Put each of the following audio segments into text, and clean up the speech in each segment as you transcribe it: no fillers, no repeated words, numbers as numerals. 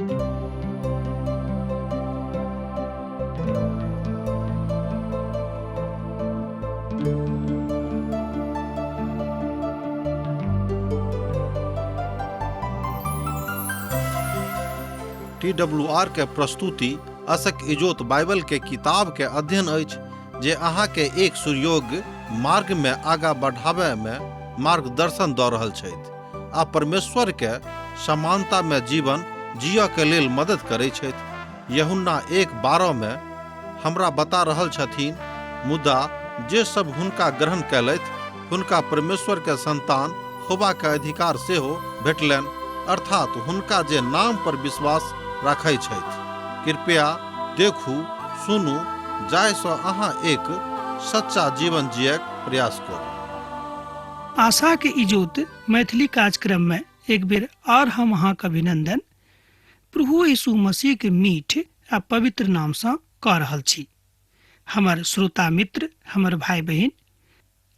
TWR के प्रस्तुति असक इजोत बाइबल के किताब के अध्ययन अछि जे अहाँ के एक सुयोग्य मार्ग में आगा बढ़ाबय में मार्गदर्शन दऽ रहल छथि आ परमेश्वर के समानता में जीवन जियऽ के लेल मदद करै छथि। यूहन्ना 1:12 में हमरा बता रहल छथिन, मुदा जे सब हुनका ग्रहण कयलथि हुनका परमेश्वर के संतान होबा के अधिकार सेहो भेटलनि, अर्थात हुनका जे नाम पर विश्वास राखै छथि। कृपया देखू, सुनू, जाहि सँ अहाँ एक सच्चा जीवन जियक प्रयास करू। आशा के इजोत मैथिली कार्यक्रम में एक बेर और हम अहाँ के अभिनंदन प्रभु यीशु मसीह के मीठ आ पवित्र नाम से कऽ रहल छी। हमर श्रोता मित्र, हमर भाई बहिन,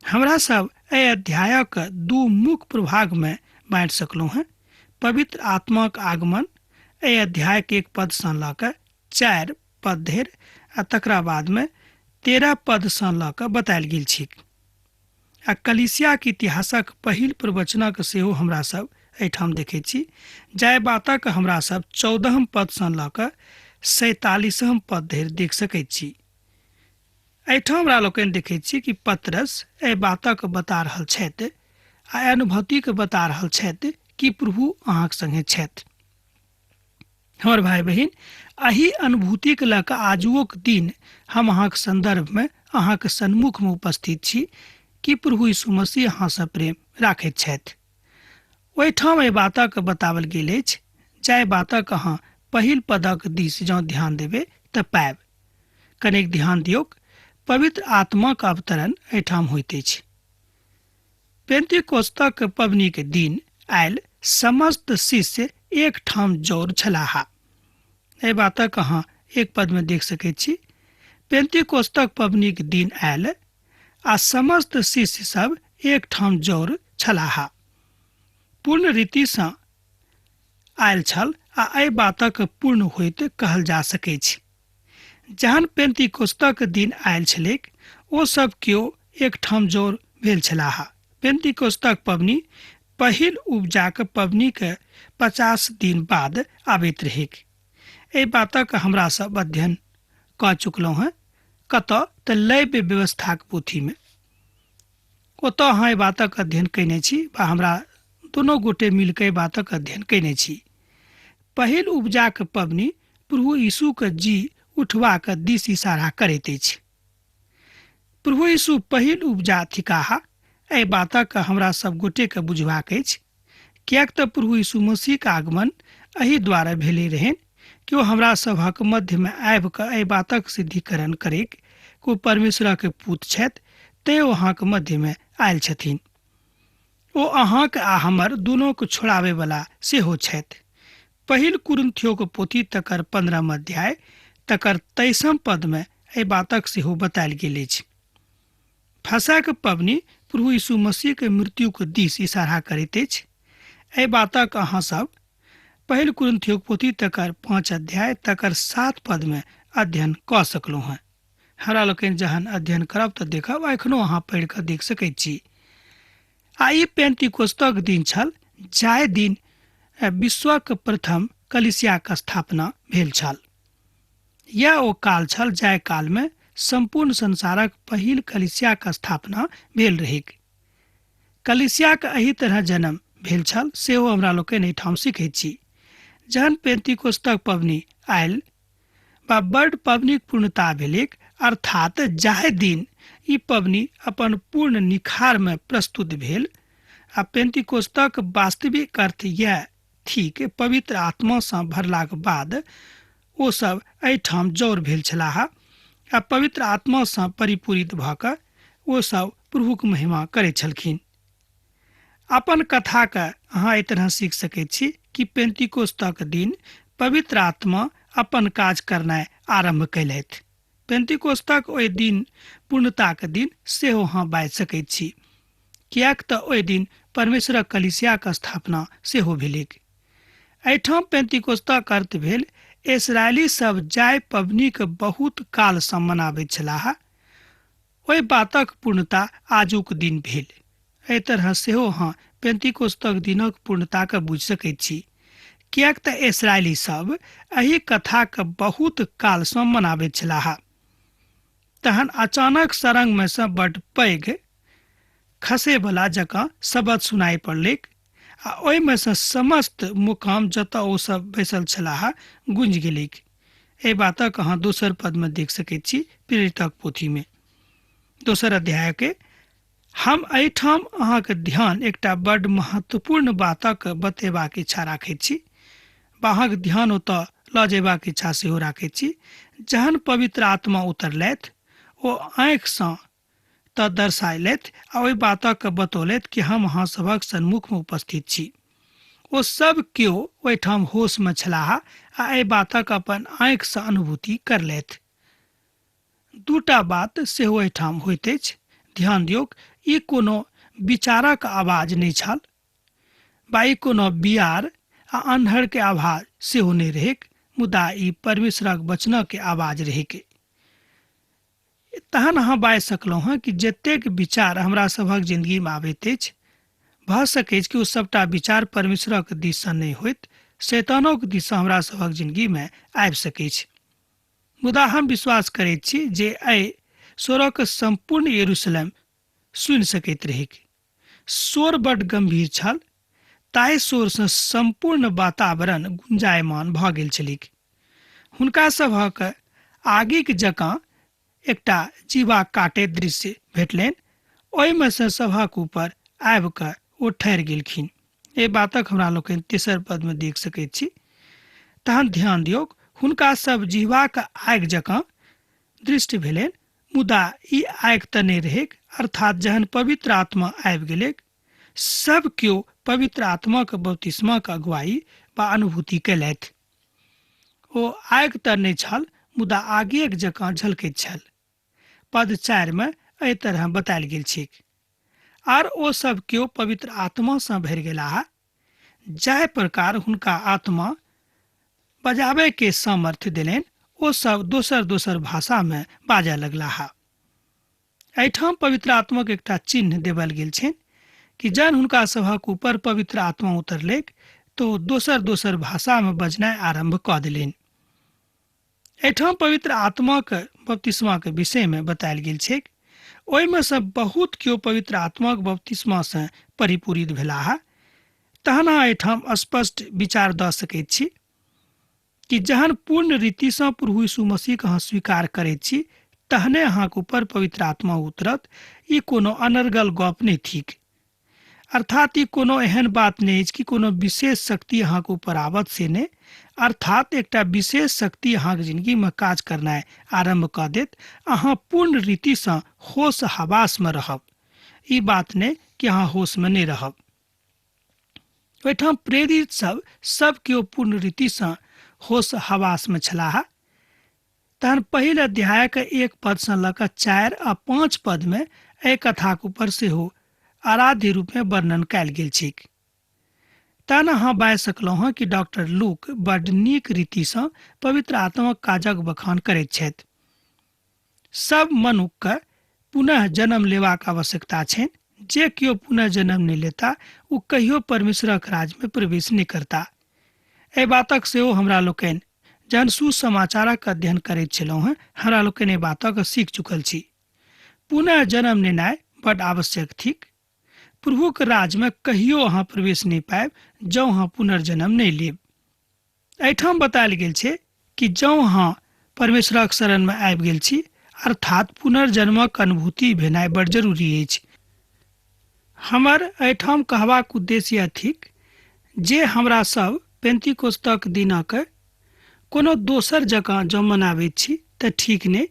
हमरा सब एहि अध्यायक दू मुख्य प्रभाग में बाँटि सकलहुँ हैं। पवित्र आत्माक आगमन एहि अध्याय के 1 पद सँ लऽ कऽ 4 पद धरि आ तकरा बाद में 13 पद सँ लऽ कऽ बतायल गेल छैक। आ कलीसियाक इतिहासक पहिल प्रवचनक सेहो हमरा सब एहिठाम देखैत छी, जाहि बातक हमरा सब 14 पद सँ लऽ कऽ 47 पद धरि देख सकैत छी। एहिठाम हमरा लोकनि देखैत छी कि पतरस एहि बातक बता रहल छथि आ अनुभूतिक बता रहल छथि कि प्रभु अहाँक संगे छथि। हमर भाई बहिन, एहि अनुभूतिक लऽ कऽ आजुओक दिन हम अहाँक संदर्भमे अहाँक सन्मुखमे उपस्थित छी कि प्रभु यीशु मसीह अहाँसँ प्रेम राखैत छथि। ओहिठाम एहि बातक बताओल गेल अछि, जाहि बातक अहाँ पहिल पदक दिस जँ ध्यान देबै तऽ पायब। कनेक ध्यान दियौक, पवित्र आत्माक अवतरण एहिठाम होइत अछि। पेंतिकोस्तक पबनीक दिन आयल समस्त शिष्य एक ठाम जौर छलाह। एहि बातक अहाँ 1 पद में देख सकैत छी। पेंतिकोस्तक पबनीक दिन आयल आ समस्त शिष्य सब एक ठाम जौर छलाह। पूर्ण रीति सँ आयल छल आ एहि बातक पूर्ण होइत कहल जा सकैछ। जहन पेंतिकोस्तक दिन आयल छलैक, ओ सब केओ एक ठाम जौर भेल छलाह। पेंतिकोस्तक पबनी पहिल उपजाक पबनीक 50 दिन बाद आबैत रहैक। एहि बातक हमरा सब अध्ययन कऽ चुकलहुँ हैं, कतऽ तऽ लैव्य व्यवस्थाक पोथीमे। ओतऽ अहाँ एहि बातक अध्ययन कयने छी वा हमरा दुनू गोटे मिलके एहि बातक अध्ययन कयने छी। पहिल उपजाक पबनी प्रभु यीशुक जी उठबाक दिस इशारा करैत अछि। प्रभु यीशु पहिल उपजा थिकाह, एहि बातक हमरा सब गोटेके बुझबाक अछि, किएक तऽ प्रभु यीशु मसीहक आगमन एहि द्वारा भेलै रहनि कि ओ हमरा सभक मध्यमे आबि कऽ एहि बातक सिद्धिकरण करैक कि ओ परमेश्वरक पूत छथि, तें ओ अहाँक मध्यमे आयल छथिन। ओ अहाँक आ हमर दुनूक छोड़ाबैवला सेहो छथि। पहिल कुरिन्थियोक पोथी तकर 15 अध्याय तकर 23 पदमे एहि बातक सेहो बतायल गेल अछि। फसहक पबनी प्रभु यीशु मसीहक मृत्युक दिस इशारा करैत अछि। एहि बातक अहाँ सब पहिल कुरिन्थियोक पोथी तकर 5 अध्याय तकर 7 पदमे अध्ययन कऽ सकलहुँ हेँ। हमरा लोकनि जहन अध्ययन करब तऽ देखब, एखनो अहाँ पढ़ि कऽ देख सकैत छी। आ ई पेंतिकोस्तक दिन छल, जाहि दिन विश्वक प्रथम कलीसियाक स्थापना भेल छल। यैह ओ काल छल जाहि काल मे सम्पूर्ण संसारक पहिल कलीसियाक स्थापना भेल रहैक। कलीसियाक एहि तरह जन्म भेल छल सेहो हमरा लोकनि एहिठाम सीखैत छी। जहन पेंतिकोस्तक पबनी आयल वा बड पबनीक पूर्णता भेलैक, अर्थात जाहि दिन ई पबनी अपन पूर्ण निखार मे प्रस्तुत भेल, आ पेंतिकोस्तक वास्तविक अर्थ यैह थिक, पवित्र आत्मा सँ भरलाक बाद ओ सब एहिठाम जौर भेल छलाह आ पवित्र आत्मा सँ परिपूरित भऽ कऽ ओ सब प्रभुक महिमा करैत छलखिन। अपन कथा के अहाँ एहि तरह सीख सकैत छी कि पेंतिकोस्तक दिन पवित्र आत्मा अपन काज करनाइ आरंभ कयलथि। पेंतिकोस्तक ओहि दिन पूर्णताक दिन सेहो अहाँ बाजि सकैत छी, किएक तऽ ओहि दिन परमेश्वरक कलीसियाक स्थापना सेहो भेलैक। एहिठाम पेंतिकोस्तक अर्थ भेल इसराइली सब जाय पबनीक बहुत कालसँ मनाबैत छलाह, ओहि बातक पूर्णता आजुक दिन भेल। एहि तरह सेहो अहाँ पेंतिकोस्तक दिनक पूर्णताके बुझि सकैत छी, किएक तऽ इसराइली सब एहि कथाके बहुत कालसँ मनाबैत छलाह। तहन अचानक सरंगमे सँ बड्ड पैघ खसैवला जकाँ शब्द सुनाइ पड़लैक आ ओहिमे सँ समस्त मुकाम जतऽ ओ सब बैसल छलाह गूंजि गेलैक। एहि बातक अहाँ दोसर पदमे देख सकैत छी प्रेरितक पोथीमे दोसर अध्यायके। हम एहिठाम अहाँके ध्यान एकटा बड्ड महत्वपूर्ण बातक बतेबाक इच्छा राखैत छी वा अहाँके ध्यान ओतऽ लऽ जयबाक इच्छा सेहो राखैत छी। जहन पवित्र आत्मा उतरलथि ओ आँखिसँ तऽ दर्शायलथि आ ओहि बातक बतौलथि कि हम अहाँ सभक सन्मुखमे उपस्थित छी। ओ सब केओ ओहिठाम होशमे छलाह आ एहि बातक अपन आँखिसँ अनुभूति करलथि। दूटा बात सेहो एहिठाम होइत अछि। ध्यान दियौक, ई कोनो विचारक आवाज नहि छल वा ई कोनो बियार आ अन्हर के आवाज सेहो नहि रहैक, मुदा ई परमेश्वरक वचनक आवाज रहैक। तहन अहाँ बाजि सकलहुँ हँ कि जतेक विचार हमरा सभक जिंदगीमे आबैत अछि, भऽ सकैछ कि ओ सभटा विचार परमेश्वरक दिससँ नहि होइत, शैतानोक दिससँ हमरा सभक जिंदगीमे आबि सकैछ। मुदा हम विश्वास करैत छी जे एहि स्वरक सम्पूर्ण यरूशलेम सुनि सकैत रहैक। स्वर बड्ड गंभीर छल, ताहि स्वरसँ सम्पूर्ण वातावरण गुंजायमान भऽ गेल छलैक। हुनका सभक आगिक जकाँ एकटा जीवा काटैत दृश्य भेटलनि, ओहिमे सँ सभक ऊपर आबि कऽ ओ ठहरि गेलखिन। एहि बातक हमरा लोकनि तेसर पदमे देख सकैत छी। तहन ध्यान दियौक, हुनका सब जिह्वाक आगि जकाँ दृष्टि भेलनि, मुदा ई आगि तऽ नहि रहैक, अर्थात जहन पवित्र आत्मा आबि गेलैक, सब केओ पवित्र आत्माक बपतिस्माक अगुवाई वा अनुभूति कयलथि। ओ आगि तऽ नहि छल, मुदा आगिएक जकाँ झलकैत छल। पद 4 मे एहि तरह बतायल गेल छैक, आर ओ सब केओ पवित्र आत्मा सँ भरि गेलाह, जाहि प्रकार हुनका आत्मा बजाबय के सामर्थ्य देलनि, ओ सब दोसर दोसर भाषा मे बाजय लगलाह। एहिठाम पवित्र आत्माक एकटा चिन्ह देवल गेल छनि कि जहन हुनका सभक ऊपर पवित्र आत्मा उतरलैक तो दोसर दोसर भाषा मे बजनाइ आरंभ कऽ देलनि। एहिठाम पवित्र आत्माक बपतिस्माक विषयमे बतायल गेल छैक। ओहिमे सँ बहुत केओ पवित्र आत्माक बपतिस्मासँ परिपूरित भेलाह। तहन अहाँ एहिठाम स्पष्ट विचार दऽ सकैत छी कि जहन पूर्ण रीतिसँ प्रभु यीशु मसीहके अहाँ स्वीकार करैत छी तहने अहाँके ऊपर पवित्र आत्मा उतरत। ई कोनो अनर्गल गप नहि थिक। अर्थात ई कोनो एहन बात नहि अछि कि कोनो विशेष शक्ति अहाँके ऊपर आबत से नहि, अर्थात एकटा विशेष शक्ति अहाँके जिंदगीमे काज करनाइ आरम्भ कऽ देत, अहाँ पूर्ण रीतिसँ होश हवासमे रहब। ई बात नहि कि अहाँ होशमे नहि रहब। ओहिठाम प्रेरित सब सब केओ पूर्ण रीतिसँ होश हवासमे छलाह। तहन पहिल अध्यायक 1 पदसँ लऽ कऽ 4 आ 5 पदमे एहि कथाक ऊपर सेहो आराध्य रूपमे वर्णन कयल गेल छैक। तहन अहाँ बाजि सकलहुँ हँ कि डॉक्टर लूक बड्ड नीक रीतिसँ पवित्र आत्माक काजक बखान करैत छथि। सब मनुक्खके पुनः जन्म लेबाक आवश्यकता छनि। जे केओ पुनः जन्म नहि लेता ओ कहियो परमेश्वरक राज्यमे प्रवेश नहि करता। एहि बातक सेहो हमरा लोकनि जहन सुसमाचारक अध्ययन करैत छलहुँ हँ, हमरा लोकनि एहि बातक सीख चुकल छी। पुनः जन्म लेनाइ बड्ड आवश्यक थिक। प्रभुक राज्यमे कहियो अहाँ प्रवेश नहि पायब जँ अहाँ पुनर्जन्म नहि लेब। एहिठाम बतायल गेल छै कि जँ अहाँ परमेश्वरक शरणमे आबि गेल छी, अर्थात पुनर्जन्मक अनुभूति भेनाइ बड़ जरूरी अछि। हमर एहिठाम कहबाक उद्देश्य यैह थिक जे हमरा सब पेंतिकोस्तक दिनक कोनो दोसर जकाँ जँ मनाबैत छी तऽ ठीक नहि,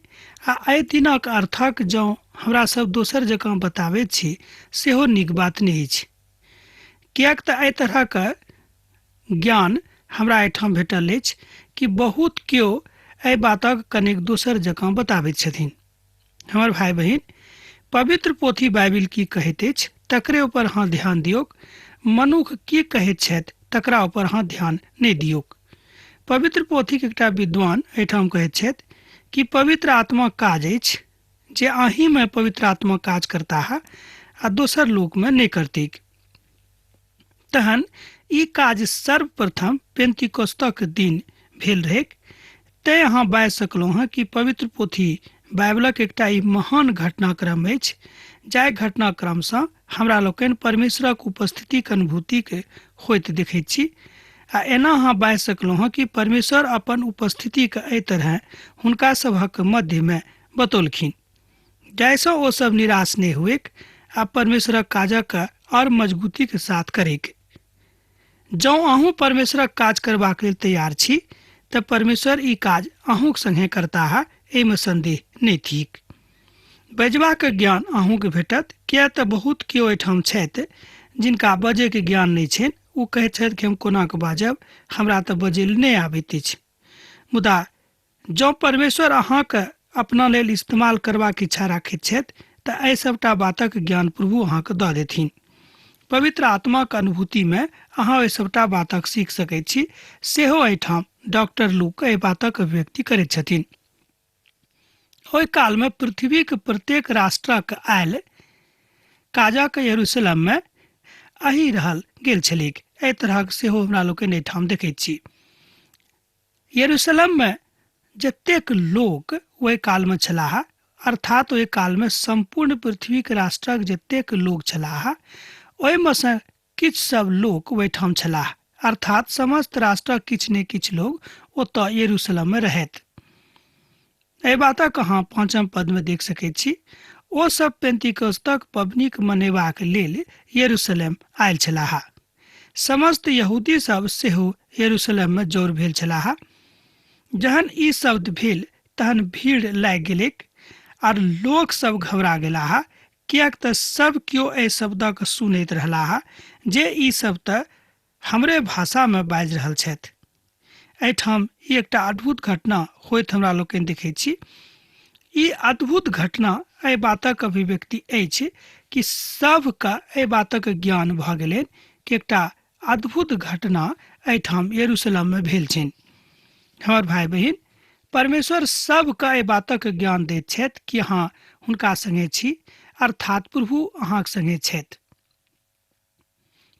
आ एहि दिनक अर्थक जँ हमरा सब दोसर जकाँ बताबैत छी सेहो नीक बात नहि अछि, किएक तऽ एहि तरहक ज्ञान हमरा एहिठाम भेटल अछि कि बहुत केओ एहि बातक कनेक दोसर जकाँ बताबैत छथिन। हमर भाई बहिन, पवित्र पोथी बाइबिल की कहैत अछि तकरे ऊपर अहाँ ध्यान दियौक। मनुख की कहैत छथि तकरा ऊपर अहाँ ध्यान नहि दियौक। पवित्र पोथीक एकटा विद्वान एहिठाम कहैत छथि कि पवित्र आत्माक काज अछि जे अहीँमे पवित्र आत्मा काज करताह आ दोसर लोकमे नहि करतीक। तहन ई काज सर्वप्रथम पेंतिकोस्तक दिन भेल रहैक। तेँ अहाँ बाजि सकलहुँ हँ कि पवित्र पोथी बाइबलक एकटा ई महान घटनाक्रम अछि जाहि घटनाक्रमसँ हमरा लोकनि परमेश्वरक उपस्थितिक अनुभूतिके होइत देखैत छी आ एना अहाँ बाजि सकलहुँ हँ कि परमेश्वर अपन उपस्थितिके एहि तरहेँ हुनका सभक मध्यमे बतौलखिन जाहिसँ ओ सब निराश नहि हुएक आ परमेश्वरक काजक आओर मजबूतीके साथ करैक। जँ अहूँ परमेश्वरक काज करबाक लेल तैयार छी तऽ परमेश्वर ई काज अहूँक संगे करताह, एहिमे संदेह नहि थिक। बजबाक ज्ञान अहूँके भेटत, किएक तऽ बहुत केओ एहिठाम छथि जिनका बजैके ज्ञान नहि छनि। ओ कहैत छथि कि हम कोना कऽ बाजब, हमरा तऽ बजै लए नहि आबैत अछि। मुदा जँ परमेश्वर अहाँके अपना लेल इस्तेमाल करबाक इच्छा राखैत छथि तऽ एहि सभटा बातक ज्ञान प्रभु अहाँके दऽ देथिन। पवित्र आत्माक अनुभूतिमे अहाँ ओहि सभटा बातक सीख सकैत छी, सेहो एहिठाम डॉक्टर लूक एहि बातक अभिव्यक्ति करैत छथिन। ओहि कालमे पृथ्वीक प्रत्येक राष्ट्रक आयल काजक यरूशलेममे अहि रहल गेल छलैक। एहि तरहक सेहो हमरा लोकनि एहिठाम देखैत छी। यरूशलेममे जतेक लोक ओहि कालमे छलाह, अर्थात ओहि कालमे सम्पूर्ण पृथ्वीक राष्ट्रक जतेक लोक छलाह, ओहिमे सँ किछु सब लोक ओहिठाम छलाह, अर्थात समस्त राष्ट्रक किछु ने किछु लोक ओतऽ यरूशलेममे रहैत। एहि बातक अहाँ पाँचम पदमे देख सकैत छी। ओ सब पेंतिकोस्तक पबनीक मनेबाक लेल यरूशलेम आयल छलाह। समस्त यहूदी सब सेहो यरूशलेममे जौर भेल छलाह। जहन ई शब्द भेल तहन भीड़ लागि गेलैक आर लोक सब घबरा गेलाह, किएक तऽ सब केओ एहि शब्दक सुनैत रहलाह जे ई सब तऽ हमरे भाषामे बाजि रहल छथि। एहिठाम ई एकटा अद्भुत घटना होइत हमरा लोकनि देखैत छी। ई अद्भुत घटना एहि बातक अभिव्यक्ति अछि कि सभके एहि बातक ज्ञान भऽ गेलनि कि एकटा अद्भुत घटना एहिठाम यरूशलेममे भेल छनि। हमर भाय बहिन, परमेश्वर सभके एहि बातक ज्ञान दैत छथि कि अहाँ हुनका संगे छी, अर्थात प्रभु अहाँक संगे छथि।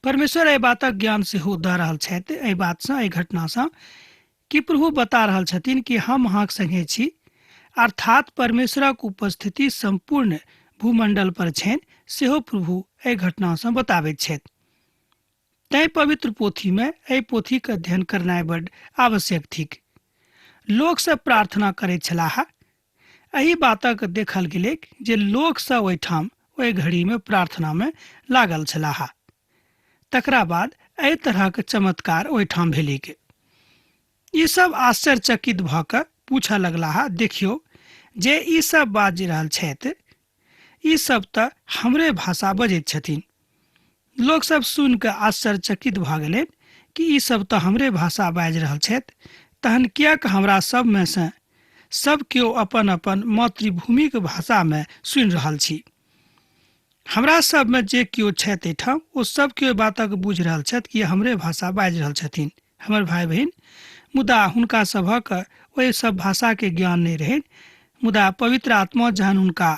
परमेश्वर एहि बातक ज्ञान सेहो दऽ रहल छथि एहि बातसँ, एहि घटनासँ, कि प्रभु बता रहल छथिन कि हम अहाँक संगे छी, अर्थात परमेश्वरक उपस्थिति सम्पूर्ण भूमंडल पर छनि, सेहो प्रभु एहि घटनासँ बताबैत छथि। तैं पवित्र पोथीमे एहि पोथीक अध्ययन करनाइ बड्ड आवश्यक थिक। लोक सब प्रार्थना करैत छलाह। एहि बातक देखल गेलैक जे लोक सब ओहिठाम ओहि घड़ीमे प्रार्थनामे लागल छलाह। तकरा बाद एहि तरहक चमत्कार ओहिठाम भेलैक। ई सब आश्चर्यचकित भऽ कऽ पूछऽ लगलाह, देखियौ जे ई सब बाजि रहल छथि, ई सब तऽ हमरे भाषा बजैत छथिन। लोक सब सुनि कऽ आश्चर्यचकित भऽ गेलनि कि ई सब तऽ हमरे भाषा बाजि रहल छथि, तहन किएक हमरा सबमे सँ सब केओ अपन अपन मातृभूमिक भाषामे सुनि रहल छी। हमरा सबमे जे केओ छथि एहिठाम ओ सब केओ बातक बुझि रहल छथि कि हमरे भाषा बाजि रहल छथिन हमर भाय बहिन। मुदा हुनका सभक ओहि सब भाषाके ज्ञान नहि रहनि, मुदा पवित्र आत्मा जहन हुनका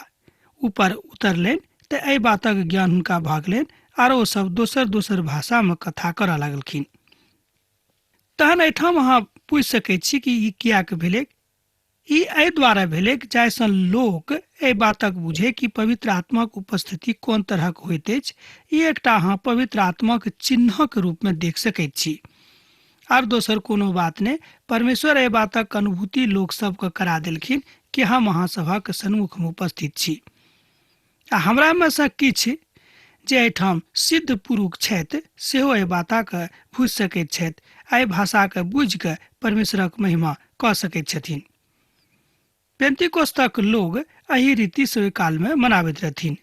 ऊपर उतरलनि तऽ एहि बातक ज्ञान हुनका भऽ गेलनि आर ओ सब दोसर दोसर भाषामे कथा करऽ लागलखिन। तहन एहिठाम अहाँ पूछि सकैत छी कि ई किएक भेलैक। ई एहि द्वारा भेलैक जाहिसँ लोक एहि बातक बुझे कि पवित्र आत्माक उपस्थिति कोन तरहक होइत अछि। ई एकटा अहाँ पवित्र आत्माक चिन्हक रूपमे देख सकैत छी। आर दोसर कोनो बात नहि, परमेश्वर एहि बातक अनुभूति लोक सबके करा देलखिन कि हम अहाँ सभक सन्मुखमे उपस्थित छी। आ हमरामे सँ किछु जे एहिठाम सिद्ध पुरुष छथि सेहो एहि बातके बुझि सकैत छथि आ एहि भाषाके बुझि कऽ परमेश्वरक महिमा कऽ सकैत छथिन। पेंतिकोस्तक लोग एहि रीतिसँ ओहि कालमे मनाबैत रहथिन।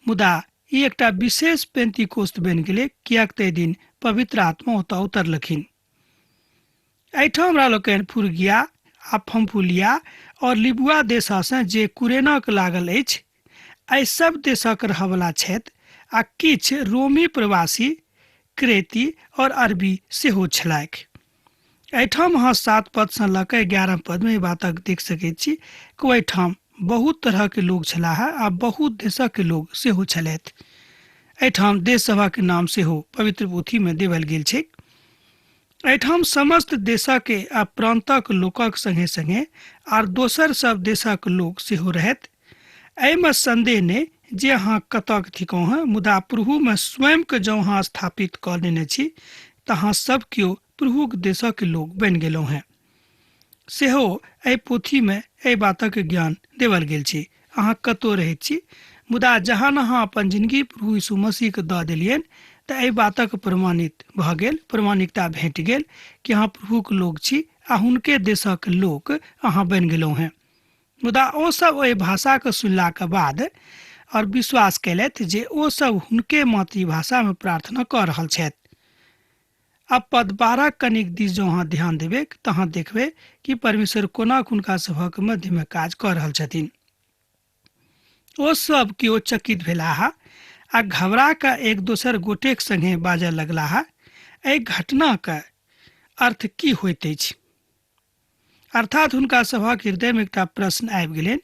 मुदा ई एकटा विशेष पेंतिकोस्त बनि गेलै, किएक तऽ एहि दिन पवित्र आत्मा ओतऽ उतरलखिन। एहिठाम हमरा लोकनि फुरगिया आ फम्फुलिया और लिबुआ देशसँ जे कुरेनाक लागल अछि, एहि सब देशक रहऽवला छथि आ किछु रोमी प्रवासी क्रेती और अरबी सेहो छलैक। एहिठाम अहाँ 7 पदसँ लऽ कऽ 11 पदमे ई बातक देख सकैत छी कि ओहिठाम बहुत तरहके लोक छलाह आ बहुत देशक लोक सेहो छलथि। एहिठाम देश सभक नाम सेहो पवित्र पोथीमे देवल गेल छैक। एहिठाम समस्त देशक आ प्रान्तक लोकक संगे संगे आर दोसर सब देशक लोक सेहो रहथि। एहिमे संदेह नहि जे अहाँ कतऽके थिकहुँ हँ, मुदा प्रभुमे स्वयंके जँ अहाँ स्थापित कऽ लेने छी तऽ अहाँ सब केओ प्रभुक देशक लोक बनि गेलहुँ हेँ। सेहो एहि पोथीमे एहि बातक ज्ञान देवल गेल छै। अहाँ कतहु रहैत छी, मुदा जहन अहाँ अपन जिनगी प्रभु यीशु मसीहके दऽ देलियनि तऽ एहि बातक प्रमाणित भऽ गेल, प्रमाणिकता भेट गेल कि अहाँ प्रभुक लोक छी आ हुनके देशक लोक अहाँ बनि गेलहुँ हेँ। मुदा ओ सब ओहि भाषाके सुनलाके बाद और विश्वास कयलथि जे ओ सब हुनके मातृभाषामे प्रार्थना कऽ रहल छथि। आब पद 12 कनिक दिस जँ अहाँ ध्यान देबै तऽ अहाँ देखबै कि परमेश्वर कोना हुनका सभक मध्यमे काज कऽ रहल छथिन। ओ सब केओ चकित भेलाह आ घबरा कऽ एक दोसर गोटेक संगे बाजऽ लगलाह, एहि घटनाक अर्थ की होइत अछि? अर्थात हुनका सभक हृदयमे एकटा प्रश्न आबि गेलनि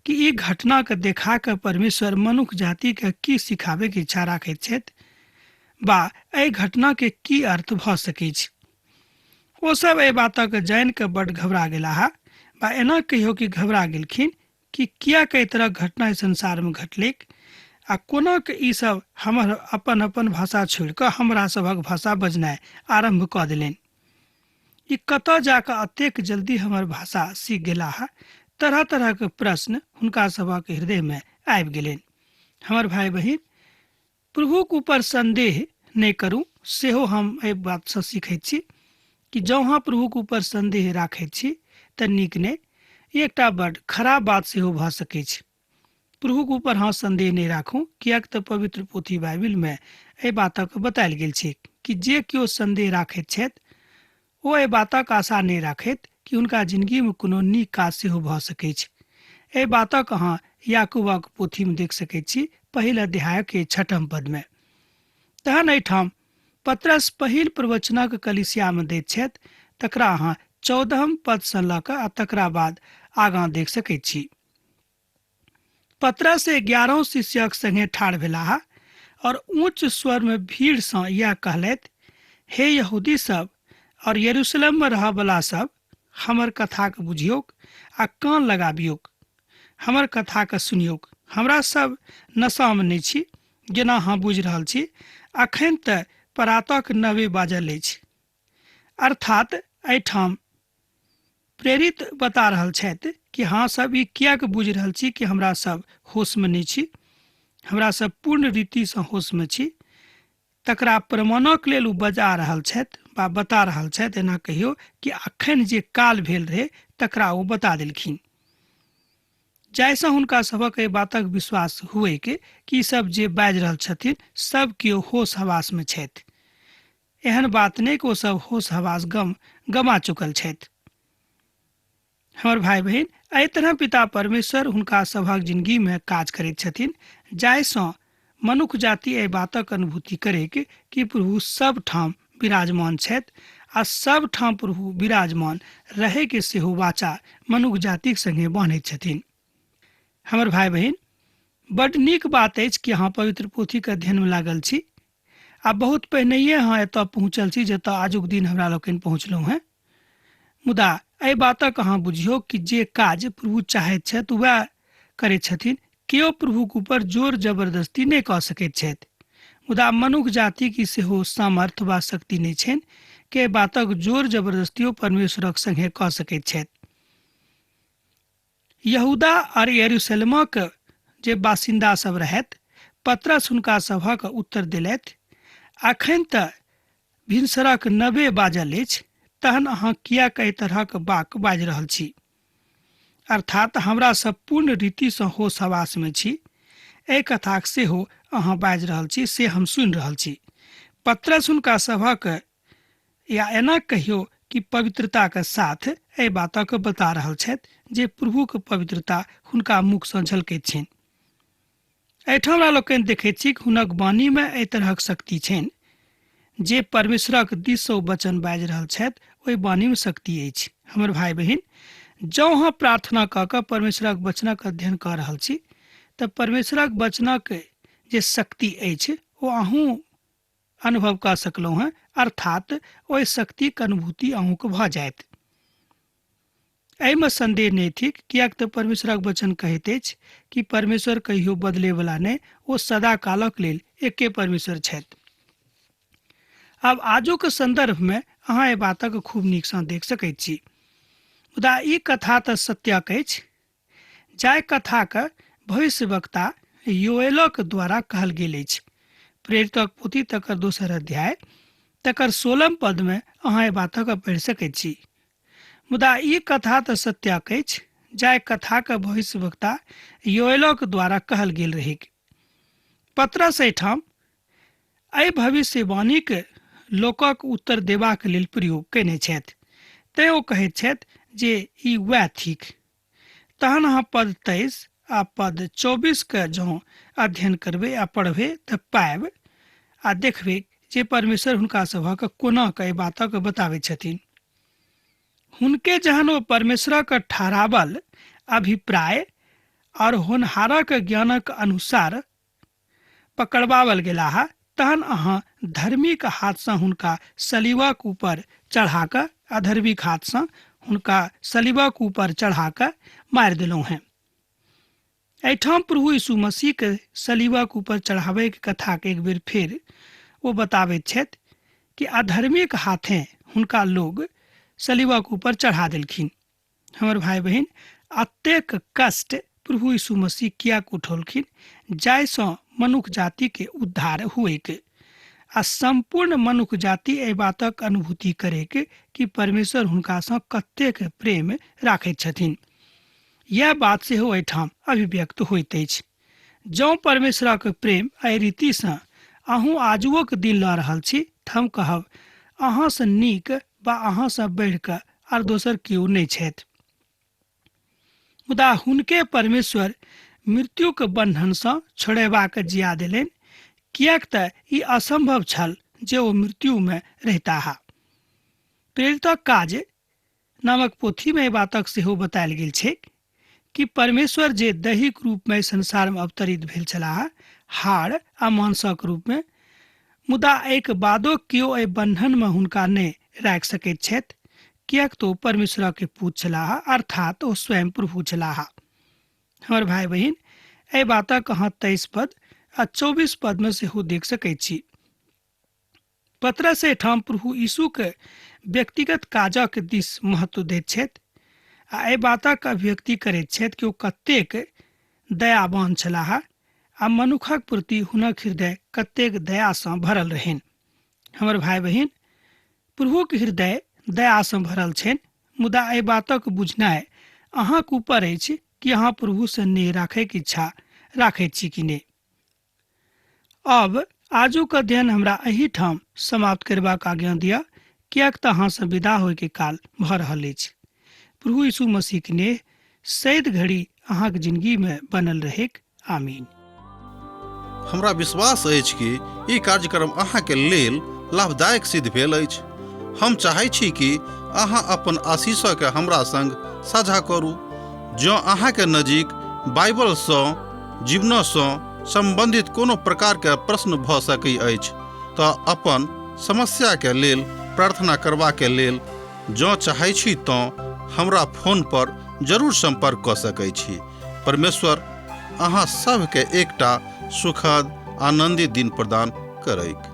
कि ई घटनाके देखा कऽ परमेश्वर मनुख जातिके की सिखाबैके इच्छा राखैत छथि बा एहि घटनाके की अर्थ भऽ सकैछ। ओ सब एहि बातक जानि कऽ बड्ड घबरा गेलाह बा एना कहियो कि घबरा गेलखिन कि किएक एहि तरहक घटना एहि संसारमे घटलैक आ कोना कऽ ई सब हमर अपन अपन भाषा छोड़ि कऽ हमरा सभक भाषा बजनाइ आरम्भ कऽ देलनि। ई कतऽ जा कऽ एतेक जल्दी हमर भाषा सीख गेलाह? तरह तरहक प्रश्न हुनका सभक हृदयमे आबि गेलनि। हमर भाय बहिन, प्रभुक ऊपर संदेह नहि करू, सेहो हम एहि बातसँ सीखैत छी कि जँ अहाँ प्रभुक ऊपर संदेह राखैत छी तऽ नीक नहि, ई एकटा बड्ड खराब बात सेहो भऽ सकैछ। प्रभुक ऊपर अहाँ संदेह नहि राखू, किएक तऽ पवित्र पोथी बाइबिलमे एहि बातक बतायल गेल छैक कि जे केओ संदेह राखैत छथि ओ एहि बातक आशा नहि राखैत कि हुनका जिनगीमे कोनो नीक काज सेहो भऽ सकैछ। एहि बातक अहाँ याकूबक पोथीमे देख सकैत छी, पहिल अध्यायके छठम पदमे। तहन एहिठाम पतरस पहिल प्रवचनक कलीसियामे दैत छथि, तकरा अहाँ 14 पदसँ लऽ कऽ आ तकरा बाद आगाँ देख सकैत छी। पतरस 11 शिष्यक संगे ठाढ़ भेलाह और ऊँच स्वर में भीड़ सँ यैह कहलथि, हे यहूदी सब और यरूशलेम में रहऽ बला सब, हमर कथाक बुझियौक आ कान लगाबियौक, हमर कथाक सुनियौक। हमरा सब नशा में नहि छी, जेना अहाँ बुझि रहल छी, अखन तऽ परातक 9 बाजल अछि। अर्थात एहिठाम प्रेरित बता रहल छथि कि अहाँ सब ई किएक बुझि रहल छी कि हमरा सब होशमे नहि छी, हमरा सब पूर्ण रीतिसँ होशमे छी। तकरा प्रमाणक लेल ओ बजा रहल छथि वा बता रहल छथि, एना कहियौ कि अखन जे काल भेल रहै तकरा ओ बता देलखिन, जाहिसँ हुनका सभक एहि बातक विश्वास हुएक कि ई सब जे बाजि रहल छथिन सब केओ होश हवासमे छथि। एहन बात नहि कि ओ सब होश हवास गम गमा चुकल छथि। हमर भाय बहिन, एहि तरह पिता परमेश्वर हुनका सभक जिंदगी में काज करैत छथिन, जाहिसँ मनुख जाति एहि बातक अनुभूति करैक कि प्रभु सब ठाम विराजमान छथि आ सब ठाम प्रभु विराजमान रहै के सेहो वाचा मनुख जातिक संगे बान्हैत छथिन। हमर भाय बहिन, बड नीक बात अछि कि अहाँ पवित्र पोथीक अध्ययन में लागल छी आ बहुत पहिनहिए अहाँ एतऽ पहुँचल छी जतऽ आजुक दिन हमरा लोकनि पहुँचलहुँ हेँ। मुदा एहि बातक अहाँ बुझियौ कि जे काज प्रभु चाहैत छथि वएह करैत छथिन। केओ प्रभुक ऊपर जोर जबरदस्ती नहि कऽ सकैत छथि। मुदा मनुख जातिक ई सेहो सामर्थ्य वा शक्ति नहि छनि कि एहि बातक जोर जबरदस्तियो परमेश्वरक संगे कऽ सकैत छथि। यहूदा और यरूशलेमक जे बासिन्दा सब रहथि, पतरस हुनका सभक उत्तर देलथि, अखन तऽ भिनसरक 9 बाजल अछि, तहन अहाँ किएक एहि तरहक बाक बाजि रहल छी? अर्थात हमरा सब पूर्ण रीतिसँ होश हवासमे छी। एहि कथाक सेहो अहाँ बाजि रहल छी से हम सुनि रहल छी। पतरस हुनका सभक या एना कहियो कि पवित्रताक साथ एहि बातक बता रहल छथि जे प्रभुक पवित्रता हुनका मुखसँ झलकैत छनि। एहिठाम हमरा लोकनि देखैत छी कि हुनक वाणीमे एहि तरहक शक्ति छनि जे परमेश्वरक दिससँ ओ वचन बाजि रहल छथि, ओहि वाणीमे शक्ति अछि। हमर भाय बहिन, जँ अहाँ प्रार्थना कऽ कऽ परमेश्वरक वचनक अध्ययन कऽ रहल छी तऽ परमेश्वरक वचनक जे शक्ति अछि ओ अहूँ अनुभव कऽ सकलहुँ हेँ, अर्थात ओहि शक्तिक अनुभूति अहूँके भऽ जायत। एहिमे सन्देह नहि थिक, किएक तऽ परमेश्वरक वचन कहैत अछि कि परमेश्वर कहियो बदलैवला नहि, ओ सदा कालक लेल एके परमेश्वर छथि। आब आजुक सन्दर्भमे अहाँ एहि बातक खूब नीकसँ देख सकैत छी। मुदा ई कथा तऽ सत्यक अछि, जाहि कथाक भविष्यवक्ता योएलक द्वारा कहल गेल अछि। प्रेरितक पोथी तकर दोसर अध्याय तकर 16 पदमे अहाँ एहि बातक पढ़ि सकैत छी। मुदा ई कथा तऽ सत्यक अछि, जाहि कथाक भविष्यवक्ता योएलक द्वारा कहल गेल रहैक। पतरस एहिठाम एहि भविष्यवाणीक लोकक उत्तर देबाक लेल प्रयोग कयने छथि, तेँ ओ कहैत छथि जे ई वएह थिक। तहन अहाँ पद 23 आ पद 24 के जँ अध्ययन करबै आ पढ़बै तऽ पायब आ देखबै जे परमेश्वर हुनका सभक कोना कऽ एहि बातक बताबैत छथिन। हुनके जहन ओ परमेश्वरक ठहरावल अभिप्राय और होनहारक ज्ञानक अनुसार पकड़बावल गेलाह, तहन अहाँ धर्मीक हाथसँ हुनका सलीबक ऊपर चढ़ा कऽ अधर्मीक हाथसँ हुनका सलीबक ऊपर चढ़ा कऽ मारि देलहुँ हेँ। एहिठाम प्रभु यीशु मसीहके सलीबक ऊपर चढ़ाबैके कथाके एक बेर फेर ओ बताबैत छथि कि अधर्मीक हाथे हुनका लोग सलीबक ऊपर चढ़ा देलखिन। हमर भाय बहिन, अतेक कष्ट प्रभु यीशु मसीह किएक उठौलखिन? जाहिसँ मनुख जातिके उद्धार हुएक आ सम्पूर्ण मनुख जाति एहि बातक अनुभूति करैक कि परमेश्वर हुनकासँ कतेक प्रेम राखैत छथिन। यैह बात सेहो एहिठाम अभिव्यक्त होइत अछि। जँ परमेश्वरक प्रेम एहि रीतिसँ अहूँ आजुओक दिन लऽ रहल छी तऽ हम कहब अहाँसँ नीक वा अहाँसँ बढ़ि कऽ आर दोसर केओ नहि छथि। मुदा हुनके परमेश्वर मृत्युक बन्धनसँ छोड़ेबाक जिया देलनि, किएक तऽ ई असंभव छल जे ओ मृत्युमे रहिताह। प्रेरितक काज नामक पोथीमे एहि बातक सेहो बतायल गेल छैक कि परमेश्वर जे दैहिक रूपमे संसारमे अवतरित भेल छलाह, हाड़ आ मांसक रूपमे, मुदा एहिके बादो केओ एहि बन्धनमे हुनका नहि राखि सकैत छथि, किएक तऽ ओ परमेश्वरके पूत छलाह, अर्थात ओ स्वयं प्रभु छलाह। हमर भाय बहिन, एहि बातक अहाँ 23 पद आ 24 पदमे सेहो देख सकैत छी। पतरस एहिठाम प्रभु यीशुके व्यक्तिगत काजक दिस महत्व दैत छथि आ एहि बातक अभिव्यक्ति करैत छथि कि ओ कतेक दयावान छलाह आ मनुखक प्रति हुनक हृदय कतेक दयासँ भरल रहनि। हमर भाय बहिन, प्रभुक हृदय दयासँ भरल छनि, मुदा एहि बातक बुझनाइ अहाँक ऊपर अछि कि अहाँ प्रभुसँ नेह राखैके इच्छा राखैत छी कि नहि। आब आजुक अध्ययन हमरा एहिठाम समाप्त करबाक आज्ञा दिअ, किएक तऽ अहाँसँ विदा होइके काल भऽ रहल अछि। प्रभु यीशु मसीहक नेह सैद घड़ी अहाँक जिंदगीमे बनल रहैक। आमीन। हमरा विश्वास अछि कि ई कार्यक्रम अहाँके लेल लाभदायक सिद्ध भेल अछि। हम चाहै छी कि अहाँ अपन आशीषके हमरा संग साझा करू। जँ अहाँके नजीक बाइबलसँ जीवनसँ सम्बन्धित कोनो प्रकारके प्रश्न भऽ सकै अछि तऽ अपन समस्याके लेल प्रार्थना करबाके लेल जँ चाहै छी तँ हमरा फोन पर जरूर सम्पर्क कऽ सकै छी। परमेश्वर अहाँ सभके एकटा सुखद आनन्दित दिन प्रदान करैक।